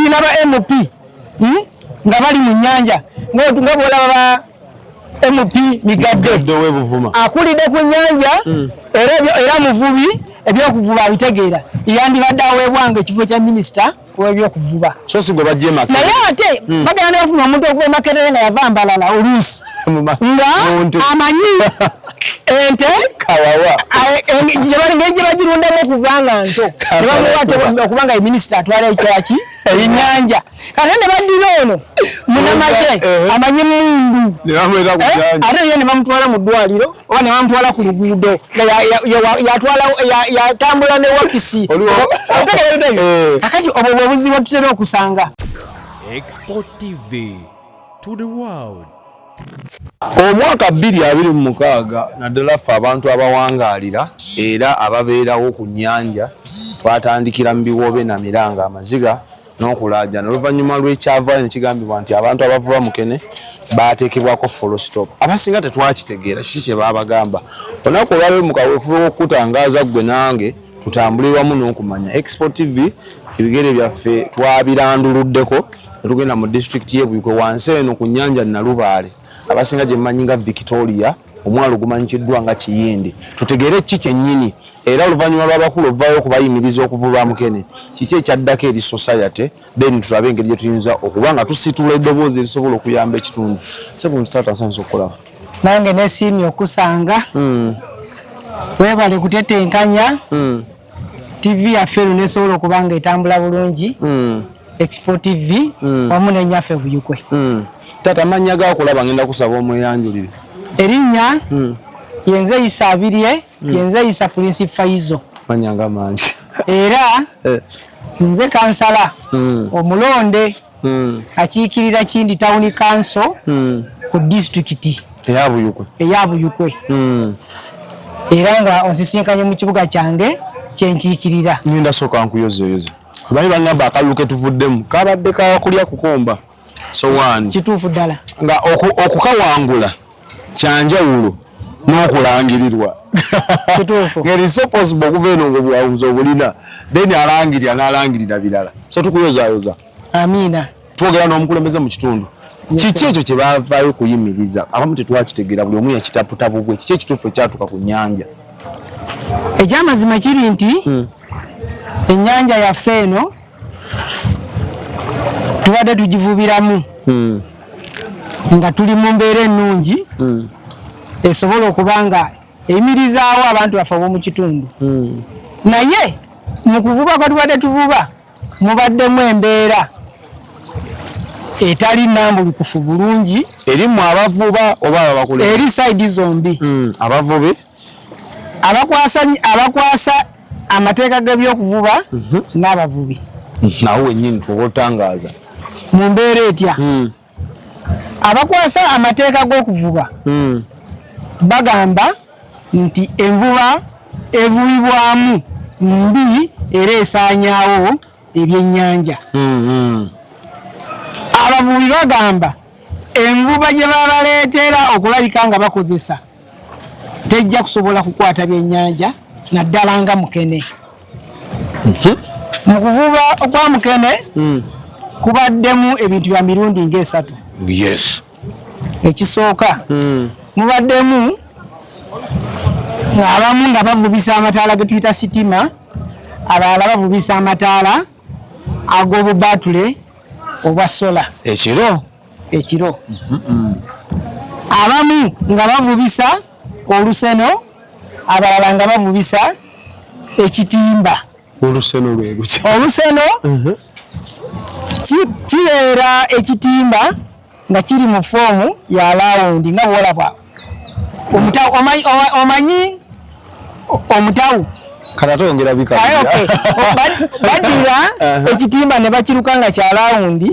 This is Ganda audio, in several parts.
Tulina ba MP, Nga bali mu nnyanja, nga bwolaba ba MP Migadde. Migadde w'e Buvuma. Akulidde ku nnyanja, era muvubi, ebyokuvuba abitegeera, yandibadde aweebwanga ekifo kya minisita w'ebyokuvuba. So si gwe bajja e Makerere. Naye ate bagenda ne bafuna omuntu okuva e Makerere nga yava Mbalala oluusi nga Muntu. Amanyi ente Kawawa. Ngeri gye bagirundamu okuva nga nto, ne bamuwa ate okuba nga ye minisita atwala ekyaki, ennyanja. Kati ne baddira ono munamagye amanyi mundu. Ne bamuleeta ku nnyanja. Ate ye ne bamutwala mu ddwaliro oba ne bamutwala ku luguudo nga yatambula ne wakisi. Otegeera ebintu ebyo? Kakati obwo bwe buzibu tutera okusanga. Export TV to the world. Omwaka 2026, naddala ffe abantu abawangaalira era ababeerawo ku nnyanja, twatandikira mu biwoobe na miranga, amaziga n'okulaajana, oluvannyuma lw'ekyavaayo ne kigambibwa nti abantu abavuba mukene baateekebwako full stop. Abasinga tetwakitegeera kiki kye baabagamba. Olunaku olwaleero mu kaweefube w'okukutangaaza ggwe nange tutambule wamu n'okumanya, Export TV ebigere byaffe twabiranduluddeko ne tugenda mu disitulikiti y'e Buikwe, wansi eno ku nnyanja Nalubaale, abasinga gye mmanyi nga Victoria, omwalo gumanyikiddwa nga Kiyindi, tutegeere ki kyennyini era oluvannyuma lw'abakulu ovaayo okubayimiriza okuvuba mukene, kiki ekyaddako eri society. Then tulabe engeri gye tuyinza okuba nga tusitula eddoboozi erisobola okuyamba ekitundu. Sebuntu taata, nsanyusa okukulaba. Nange nesiimye okusanga. Weebale kutetenkanya TV yaffe eno nesobola okuba nga etambula bulungi, Expo TV wamu nenyaffe Buyikwe. Taata, amannya gakulaba, ngenda kusaba omweyanjulire. Erinnya yenze Isa Abirye, yenze Isa Prince Faizo. Mannya nga mangi. Era nze kansala omulonde akiikirira Kindi Town Council ku disitulikiti eya Buyukwe. Eya Buyukwe. Era nga onsisinkanye mu kibuga kyange kyenkiikirira. Ngenda sooka nkuyozeyoze. Bali bangamba akalulu ke tuvuddemu kabadde kakulya kukomba sowaani. Kituufu ddala. Nga okukawangula kyanjawulo n'okulangirirwa. Kituufu. Ngeri so possible okuva eno nga obuwanguzi obulina, then alangirira n'alangirira birala. So tukuyozayoza. Amiina. Twogera n'omukulembeze mu kitundu. Kiki ekyo kye bavaayo kuyimiriza? Abamu tetwakitegeera, buli omu yakitaputa bubwe. Kiki ekituufu ekyatuuka ku nnyanja? Ekyamazima kiri nti ennyanja yaffe eno tubadde tugivubiramu nga tuli mu mbeera ennungi esobola okuba nga eyimirizaawo abantu baffe ab'omu kitundu. Naye mu kuvuba kwe tubadde tuvuba mubaddemu embeera etali nnambulukufu bulungi. Erimu abavuba oba ababakulembera? Eri side zombi. Abavubi? Abakwasa amateeka g'ebyokuvuba n'abavubi. Nawo wennyini tuba otangaaza. Mu mbeera etya? Abakwasa amateeka g'okuvuba bagamba nti envuba evubibwamu mbi era esaanyaawo ebyennyanja. Abavubi bagamba envuba gye babaleetera okulabika nga bakozesa tejja kusobola kukwata byennyanja, naddala nga mukene. Mu kuvuba okwa mukene kubaddemu ebintu bya mirundi ng'esatu. Ekisooka, mubaddemu abamu nga bavubisa amataala ge tuyita sitima, abalala bavubisa amataala ag'obubaatule obwa solar. Ekiro? Ekiro. Abamu nga bavubisa oluseno, abalala nga bavubisa ekitimba. Oluseno lwe luki? Oluseno kibeera ekitimba nga kiri mu form ya round, nga bwolaba omanyi omutawu. Kati ate oyongera bika. Aye, okay. Baddira ekitimba ne bakiruka nga kya round,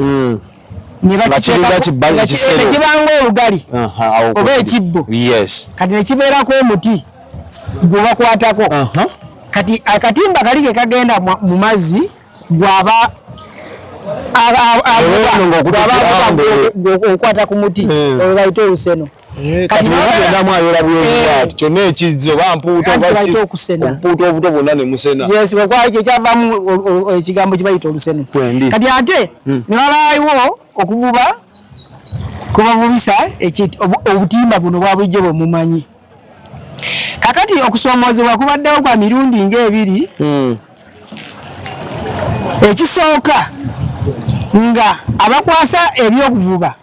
ne Nga kiringa ekisero. Ne kibanga olugali awo oba kwekiri. Ekibbo. Kati ne kibeerako omuti gwe bakwatako. Kati akatimba kali ke kagenda mu mazzi, gwaba Olwo ng'okutte gwaba kirambo. Okwata ku muti, olwo bayita oluseno. Kati mugenda ayola buyozi kyonna ekizze oba mpuuta oba okusena. Obupuuta obuto bwonna ne musena. Yes, kwekyo kyavaamu ekigambo kye bayita oluseno. Kati ate ne wabaawo okuvuba kubavubisa obutimba buno bwa bulijjo bwe mumanyi. Kakati okusoomoozebwa kubaddewo kwa mirundi ng'ebiri. Ekisooka nga abakwasa ebyokuvuba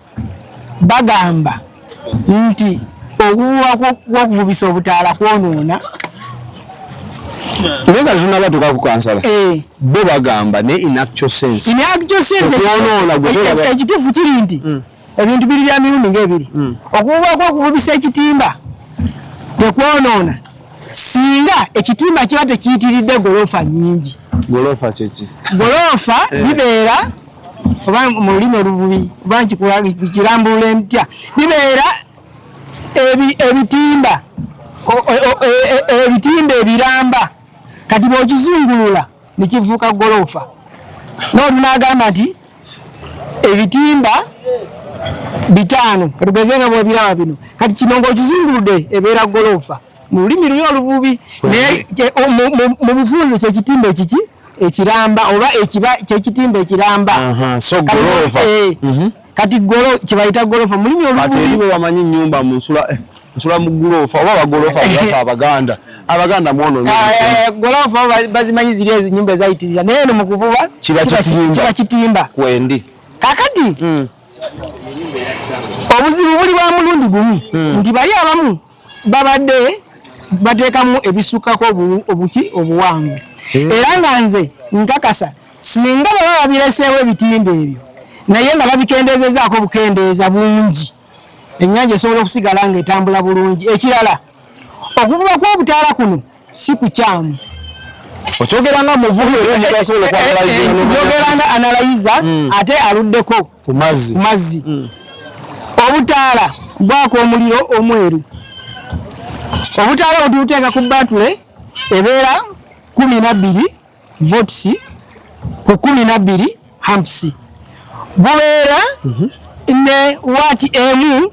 bagamba nti okuvuba kw'okuvubisa obutaala kwonoona. Naye nga tetunnabatuuka ku kansala, bo bagamba ne in actual sense. In actual sense, Okwonoona gwe tolaba. Ekituufu kiri nti ebintu biri bya mirundi ng'ebiri. Okuvuba kw'okuvubisa ekitimba tekwonoona singa ekitimba kiba tekiyitiridde golofa nnyingi. Golofa kyeki? Golofa bibeera oba mu lulimi oluvubi oba nkirambulule ntya, bibeera ebitimba ebitimba ebiramba. Kati bw'okizungulula ne kifuuka golofa. N'oli n'agamba nti ebitimba 5, katugeze nga bw'obiraba bino, kati kino ng'okizunguludde ebeera golofa mu lulimi luli oluvubi, naye mu bufunze kyekitimba ekiki ekiramba oba ekiba kyekitimba ekiramba. So golofa. Kati golo kibayita golofa mu lulimi oluvubi. Kati eri bwe bamanyi ennyumba mu nsula mu golofa oba bagolofa baffe Abaganda. Abaganda mwonoonye. Golofa bazimanyi ziri ezinyumba ezayitirira, naye eno mu kuvuba kiba kitimba. Kitimba. Kwendi. Kakati obuzibu buli bwa mulundi gumu nti bali abamu babadde bateekamu ebisukkako obuti obuwanvu. Era nga nze nkakasa singa baba babireseewo ebitimba ebyo naye nga babikendeezezaako obukendeeza bungi, ennyanja esobola okusigala ng'etambula bulungi. Ekirala, okuvuba kw'obutaala kuno si kukyamu. Okyogera nga muvubi era omuntu asobola okuanalyzinga n'omanya. Njogera nga analyzer ate aluddeko ku mazzi. Ku mazzi. Obutaala bwaka omuliro omweru. Obutaala bwe tubuteeka ku batule ebeera 12 volts ku 12 amps. Bubeera ne waati 1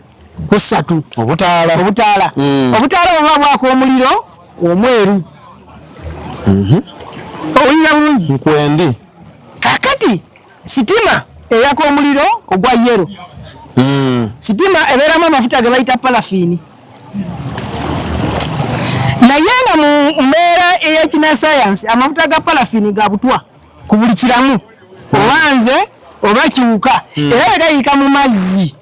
ku 3. Obutaala. Obutaala. Obutaala buba bwaka omuliro omweru. Owulira bulungi? Nkwendi. Kakati sitima eyaka omuliro ogwa yero. Sitima ebeeramu amafuta ge bayita paraffin. Naye nga mu mbeera ey'ekinnasayansi amafuta ga paraffin ga butwa ku buli kiramu, oba nze oba kiwuka, era bwe gayiika mu mazzi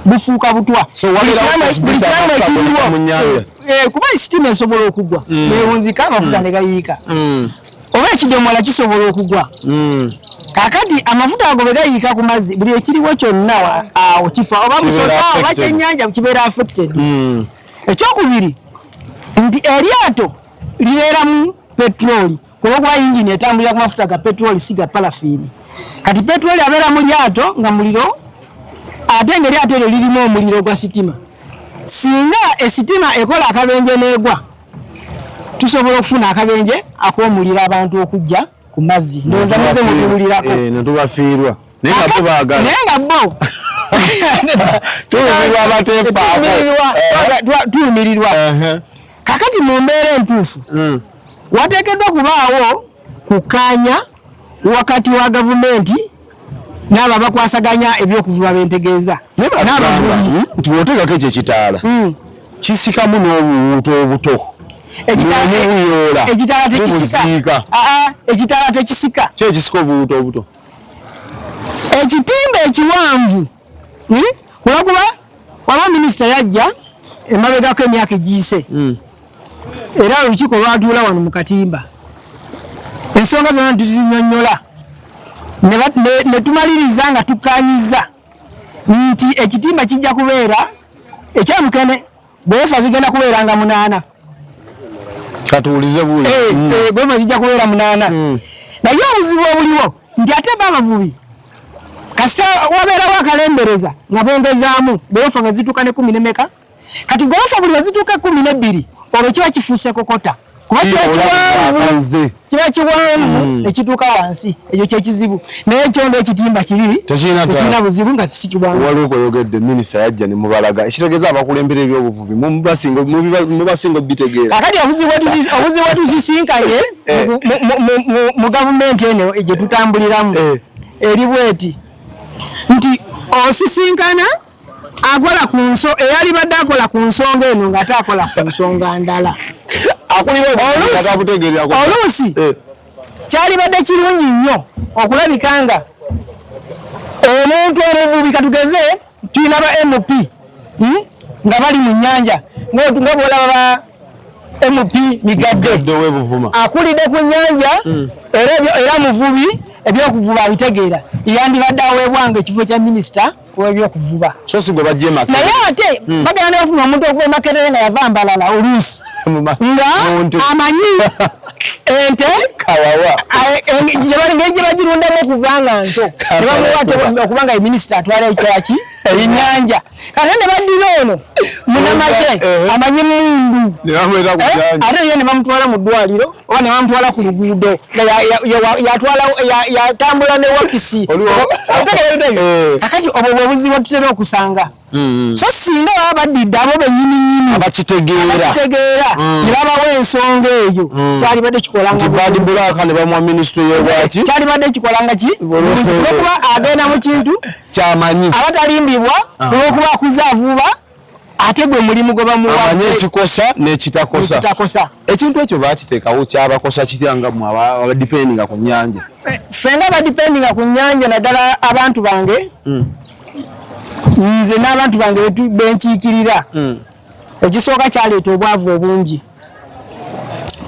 bufuuka butwa. So, wabeerawo Buli possibility kiramu amafuta ekiriwo. gayika mu nnyanja. Kuba sitima esobola okugwa newunzika amafuta ne gayiika, oba ekidomola kisobola okugwa. Kakati amafuta ago bwe gayiika ku mazzi, buli ekiriwo kyonna awo kifa, oba Kibeera musota oba affected. kyennyanja kibeera affected. Ekyokubiri nti eryato libeeramu petroli, kuba yingini etambulira ku mafuta ga petroli si ga paraffin. Kati petroli abeera mu lyato nga muliro, ate ng'eryato eryo lirimu omuliro gwa sitima. Singa esitima ekola akabenje n'egwa, tusobola okufuna akabenje ak'omuliro abantu okujja ku mazzi. Ndowooza muze mubiwulirako. Ne tubafiirwa. Naye nga bo baagala. Naye nga bo. Tulumirirwa abateepaako. Tulumirirwa. Kakati mu mbeera entuufu, wateekeddwa kubaawo kukkaanya wakati wa gavumenti n'abo abakwasaganya ebyokuvuba bentegeeza. Naye bagamba N'abavubi. nti bw'oteekako ekyo ekitaala, kisikamu n'obuwuuta obuto. N'obuyoola. Ekitaala tekisika. Bubuziika. Ekitaala tekisika. Ki ekisika obuwuuta obuto? Ekitimba ekiwanvu. Olwokuba waliwo minisita yajja emabegako emyaka egiyise. Era olukiiko lwatuula wano mu katimba. Ensonga zonna tuzinnyonnyola. Ne tumaliriza nga tukkaanyizza nti ekitimba kijja kubeera ekyamukene, golofa zigenda kubeeranga 8. Katuwulize buli. Golofa zijja kubeera 8. Naye obuzibu obuliwo nti ate bo abavubi kasita wabeerawo akalembereza nga bongezaamu golofa nga zituuka ne 10 ne meka. Kati golofa buli lwe zituuka 12 olwo kiba kifuuse kokota. Kuba kiba kiwanvu, kiba kiwanvu ekituuka wansi, ekyo kyekizibu. Naye kyo ekitimba kiri tekirina buzibu nga si kiwanvu. Waliwo kweyogedde, minisita yajja ne mubalaga, ekitegeeza abakulembera ebyobuvubi mubasinga obitegeera. Kakati obuzibu bwetusisinkanye mu gavumenti eno gye tutambuliramu eri bweti nti osisinkana akola ku nsonga eyalibadde akola ku nsonga eno ng'ate akola ku nsonga ndala. Oluusi kyalibadde kirungi nnyo okulabika nga omuntu omuvubi, katugeze tulina ba MP nga bali mu nnyanja, nga bw'olaba ba MP Migadde akulidde ku nnyanja era muvubi, ebyokuvuba abitegeera, yandibadde aweebwanga ekifo kya minisita w'ebyokuvuba. Naye ate bagenda ne bafuna omuntu okuva e Makerere nga yava Mbalala, oluusi nga amanyi ente engeri gye bagirundamu okuva nga nto, ne bamuwa okuba nga minisita atwala ekyaki ebyennyanja. Kati ne baddira ono munamagye amanyi mundu, ate ye ne bamutwala mu ddwaliro oba ne bamutwala ku luguudo, yatambula ne wakisi. Kakati obwo bwe buzibu tutera okusanga. So singa baba baddidde abo bennyini nnyini abakitegeera ne babawa ensonga eyo, kyalibadde kikolanga nti Bad Black ne bamuwa minisitule y'obwaki, kyalibadde kikolanga ki, olwokuba agenda mu kintu kyamanyi, abatalimbibwa, olwokuba akuze avuba, ate gwe mulimu gwe bamuwa, amanyi ekikosa n'ekitakosa. Ekintu ekyo bakiteekawo kyabakosa kitya nga mmwe abadipendinga ku nnyanja? Ffe nga badipendinga ku nnyanja, naddala abantu bange, nze n'abantu bange benkiikirira, ekisooka kyaleeta obwavu obungi.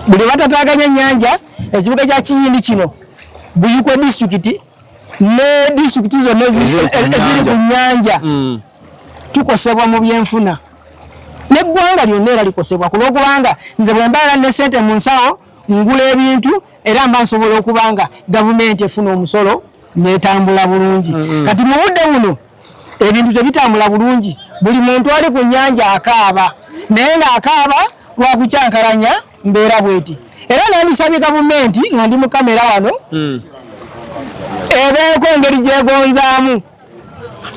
Buli batataaganya ennyanja, ekibuga kya Kiyindi kino, Buyikwe disitulikiti ne disitulikiti zonna eziri ku nnyanja, tukosebwa mu byenfuna n'eggwanga lyonna era likosebwa, kulwokubanga nze bwe mbaala ne ssente mu nsawo ngula ebintu, era mba nsobola okuba nga gavumenti efuna omusolo netambula bulungi. Kati mu budde buno ebintu tebitambula bulungi, buli muntu ali ku nnyanja akaaba, naye ng'akaaba lwakukyankalanya mbeera bweti. Era nandisabye gavumenti nga ndi mu kamera wano ebeeko engeri gyegonzaamu,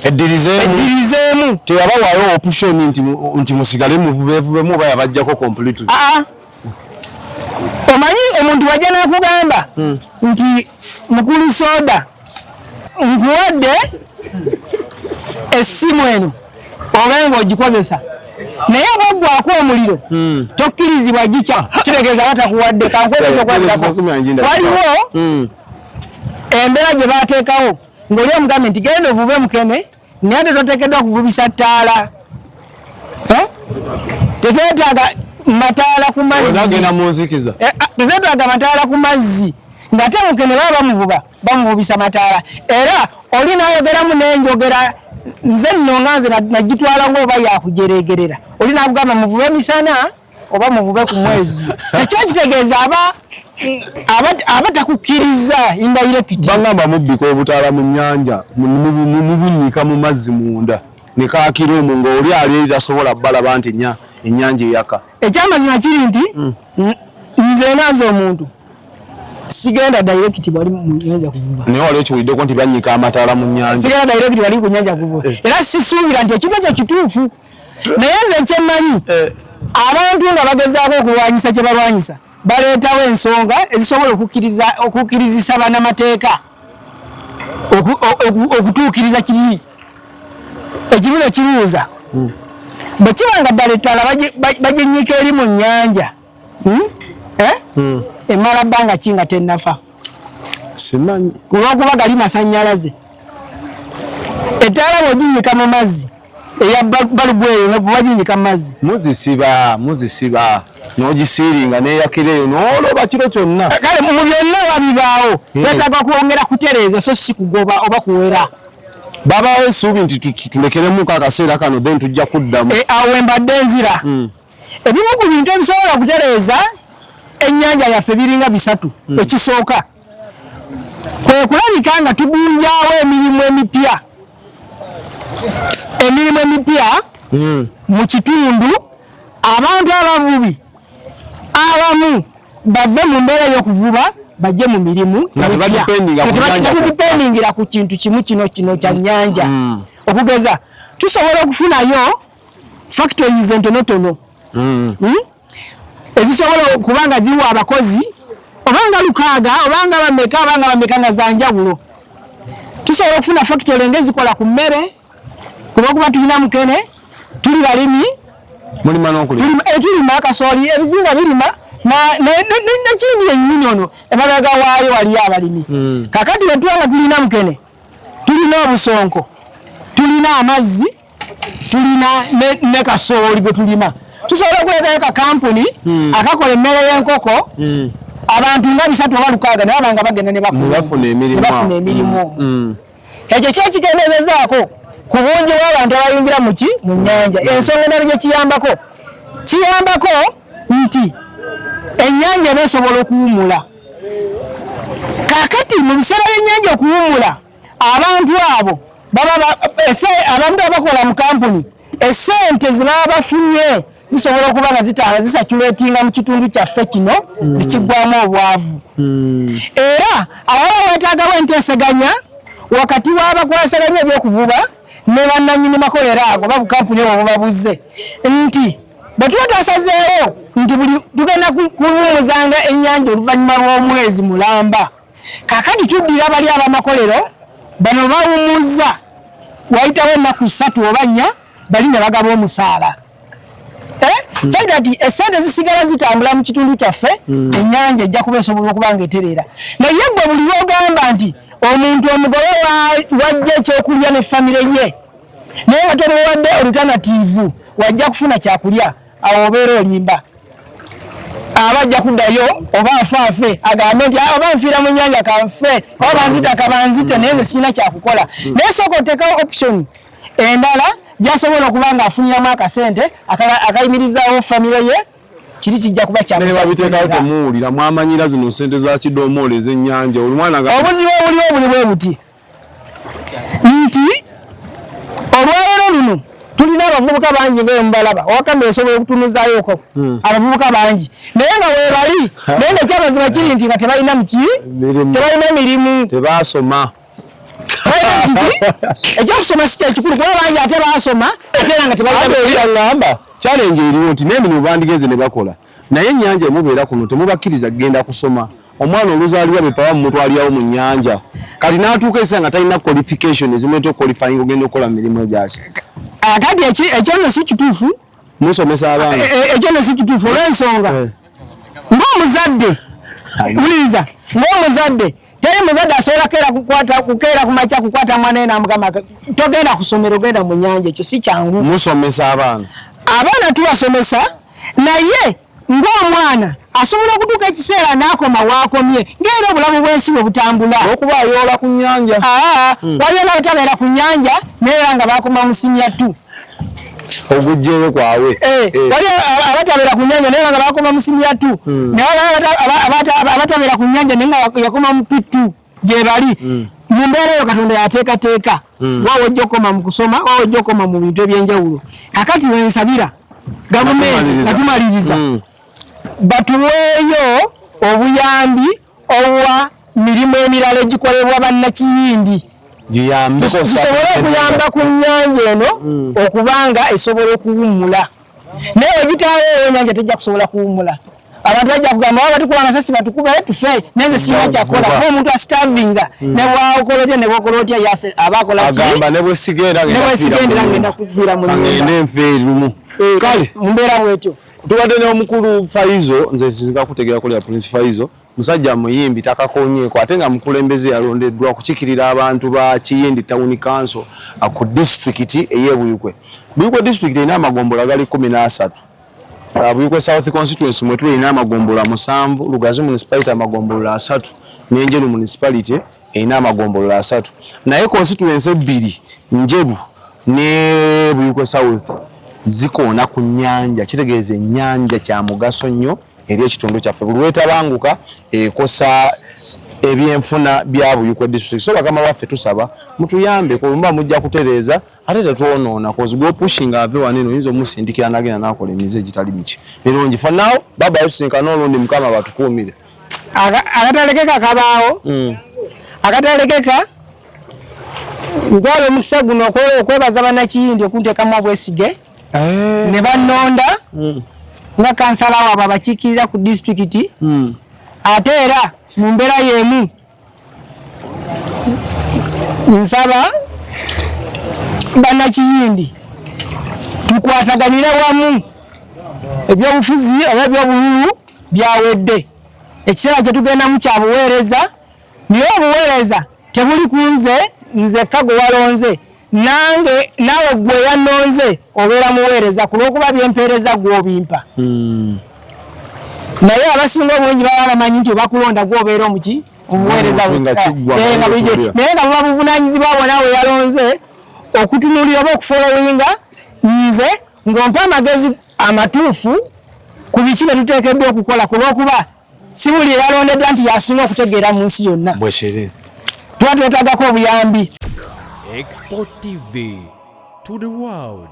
eddirizeemu. Teyabawaayo option nti musigale muvubevubemu oba yabajjako completely? Omanyi omuntu wajja nakugamba nti mukulu soda nkuwadde essimu eno obe nga ogikozesa, naye bwaggwako omuliro tokkirizibwa gikya, kitegeeza batakuwadde. Kankuwaliwo embeera gye bateekawo ng'oli omugambe nti genda ovube mukene, naye ate toteekeddwa kuvubisa ttaala, tetwetaaga mataala ku mazzi, tetwetaaga mataala ku mazzi, ng'ate mukene baba bamuvuba bamuvubisa mataala. Era oli nayogeramu n'enjogera nze nno nga nze nagitwala ng'oba yakujeregerera, oli nakugamba muvube misana oba muvube ku mwezi, ekiba kitegeeza aba takukkiriza indirectly. Bagamba mubbika obutaala mu nnyanja, mubunnyika mu mazzi munda ne kaakira omwo, ng'oli ali eri tasobola balaba nti ennyanja eyaka. Ekyamazima kiri nti nze nga nze omuntu sigenda direct wali mu nyanja kuvuba. Naye wali okiwuliddeko nti bannyika amataala mu nnyanja? Sigenda direct wali ku nyanja kuvuba, era sisuubira nti ekintu ekyo kituufu, naye nze kyemmanyi, abantu nga bagezaako okulwanyisa kye balwanyisa, baleetawo ensonga ezisobola okukkirizisa bannamateeka okutuukiriza kiri ekibuzo kibuuza. Bwe kiba nga ddala ettaala baginnyika eri mu nnyanja, emala bbanga ki nga tennafa? Simanyi. Olwokuba gali masannyalaze, ettaala bw'oginnyika mu mazzi, eya balubu eyo nga bwe baginnyika mu mazzi, Muzisiba n'ogisiiringa n'eyakira eyo n'oloba kiro kyonna. Kale mu byonna babibaawo, twetaaga kwongera kutereeza so si kugoba oba kuwera. Babaawo essuubi nti tulekeremuko akaseera kano, then tujja kuddamu. Awo wembadde nzira. Ebimu ku bintu ebisobola okutereeza ennyanja yaffe biringa bisatu. Ekisooka kwe kulabika nga tugunjaawo emirimu emipya, emirimu emipya mu kitundu, abantu abavubi abamu. Bave mu mbeera y'okuvuba bajje mu mirimu Nga tebadependinga ku nyanja. Tebadependingira ku kintu kimu kino kino kya nnyanja. Okugeza tusobola okufunayo factories entonotono ezisobola okuba nga ziwa abakozi obanga 600 obanga bameka obanga bameka nga za njawulo. Tusobola okufuna factory ng'ezikola ku mmere, kuba kuba tulina mukene, tuli balimi, mulima n'okulima. Tulima kasooli, ebizinga birima nekindi ennyini ono emabega waayo waliyo abalimi. Kakati bwe tuba nga tulina mukene, tulina obusonko, tulina amazzi, tulina ne kasooli gwe tulima, tusobola okuleetayo ka kampuni akakola emmere y'enkoko, abantu nga 300 oba 600 ne baba nga bagenda ne bafuna emirimu. Ekyo kyekikendeezezaako ku bungi bw'abantu abayingira mu ki mu nnyanja. Ensonga endala gye kiyambako, kiyambako nti ennyanja eba esobola okuwummula. Kaakati mu biseera by'ennyanja okuwummula, abantu abo baba abantu abakola mu kampuni essente ze baba bafunye zisobola okuba nga zisatulatinga mu kitundu kyaffe kino nekiggwamu obwavu. Era awaba weetaagawo enteeseganya wakati w'abakwasaganya ebyokuvuba ne bannannyini makolero ago oba bukampuni obwo bubabuze nti bwe tuba twasazeewo nti buli tugenda kuwummuzanga ennyanja oluvannyuma lw'omwezi mulamba, kaakati tuddira bali ab'amakolero bano bawummuza wayitawo ennaku 3 oba 4 bali ne bagaba omusaala. Said essente zisigala zitambula mu kitundu kyaffe, ennyanja ejja kuba esobola okuba nga etereera. Naye gwe buli lw'ogamba nti omuntu omugole wajja ekyokulya ne famire ye, naye nga tomuwadde alternative wajja kufuna kyakulya, awo obeera olimba. Aba ajja kuddayo oba afaafe agambe nti oba nfiira mu nnyanja kanfe, oba banzita kabanzite, naye nze sirina kyakukola. Naye sooka oteekawo option endala gy'asobola okuba ng'afuniramu akasente akayimirizaawo famire ye, kiri kijja kuba kya Ne babiteekawo temuwulira, mwamanyira zino ssente za kidomoolo ez'ennyanja. Obuzibu obuliwo buli bwe buti nti olwaleero luno tulina abavubuka bangi nga mubalaba owakamera osobola okutunuzaayoko abavubuka bangi naye nga weebali, naye nga ekyamazima kiri nti nga tebalina muki, tebalina mirimu, tebaasoma. Ekyokusoma si kyekikulu kuba bangi ate baasoma ate era nga tebalina. Ngamba challenge eriwo nti n'emirimu bandigenze ne bakola, naye ennyanja emubeera kuno temubakkiriza kugenda kusoma. Omwana oluzaalibwa bepawa mumutwalirawo mu nnyanja, kati n'atuuka ekiseera nga talina qualification ezimuleeta okuqualifying ogenda okukola mu mirimu egyasi. Kati ekyo nno si kituufu. Musomesa abaana. Ekyo nno si kituufu olw'ensonga ng'omuzadde, wuliriza, ng'omuzadde teri muzadde asobola kukeera ku makya kukwata mwana we n'amugamba togenda ku ssomero genda mu nnyanja. Ekyo si kyangu. Musomesa abaana. Abaana tubasomesa, naye ng'omwana asobola okutuuka ekiseera n'akoma w'akomye, ng'era obulamu bw'ensi bwe butambula. Okuba ayoola ku nnyanja. Waliwo n'abatabeera ku nnyanja naye era nga bakoma mu senior 2. Ogugyeyo kwawe. Waliwo abatabeera ku nnyanja naye nga bakoma mu senior 2. Naye abatabeera ku nnyanja naye nga yakoma mu P2 gye bali. Mu mbeera eyo Katonda yateekateeka waawe ojja okukoma mu kusoma, waawe ojja okukoma mu bintu ebyenjawulo. Kakati wensabira gavumenti nga tumaliriza batuweeyo obuyambi obwa mirimu emirala egikolebwa bannakiyindi tusobole okuyamba ku nnyanja eno okubanga esobola okuwummula. Naye wegitaaweewo ennyanja tejja kusobola kuwummula. Abantu bajja kugamba oba batukuba amasasi batukube tufe, naye nze sirina kyakukola. Kuba omuntu asitavinga ne bw'okola otya ne bw'okola otya aba akola ki? Agamba ne bwe sigenda ngenda kufiira mu nnyumba. Ngende nfe lumu. Kale mu mbeera bw'etyo. Tubadde n'omukulu Faizo, nze nsinga kutegeera kulya Prince Faizo, musajja muyimbi takakonyeeko ate nga mukulembeze yalondeddwa okukiikirira abantu ba Kiyindi Town Council ku disitulikiti ey'e Buikwe. Buikwe disitulikiti erina amagombolola gali 13. Buikwe South Constituency mwe tuli erina amagombolola 7, Lugazi Municipality amagombolola 3, n'Enjeru Municipality erina amagombolola 3. Naye constituency ebbiri, Njeru ne Buikwe South, zikoona ku nnyanja. Kitegeeza ennyanja kya mugaso nnyo eri ekitundu kyaffe. Buli lwetabanguka ekosa Ebyenfuna bya Buyikwe District. So bakama baffe, tusaba mutuyambe kulumba, mujja kutereeza ate tetwonoona, 'cause gwopushinga ave waneno oyinza omusindikira nagenda nakola emize egitali miki mirungi. For now, baba, tusinkana olundi, Mukama batukuumire. Akatalekeka kabaawo. Akatalekeka, ntwala omukisa guno okwebaza bannakiyindi okunteekamu obwesige ne bannonda nga kansala waabwe abakiikirira ku disitulikiti. Ate era mu mbeera y'emu nsaba bannakiyindi tukwataganire wamu. Ebyobufuzi oba ebyobululu byawedde, ekiseera kyetugendamu kya buweereza. Naye obuweereza tebuli ku nze nzekka gwe walonze, nange naawe gwe yannonze obeera muweereza, ku lw'okuba byempeereza gw'obimpa. Naye abasinga obungi baba bamanyi nti obakulonda gwobeera omuki, omuweereza nga wekka. Kiggwa, Eh, nga nga bulijjo. bulijjo. Naye nga buba buvunaanyizibwa bwo naawe yalonze okutunuulira oba okufollowinga nze ng'ompa amagezi amatuufu ku biki bye tuteekeddwa okukola, ku lw'okuba si buli eyalondeddwa nti yasinga okutegeera mu nsi yonna. Bwekiri. Tuba twetaagako obuyambi. Export TV to the world.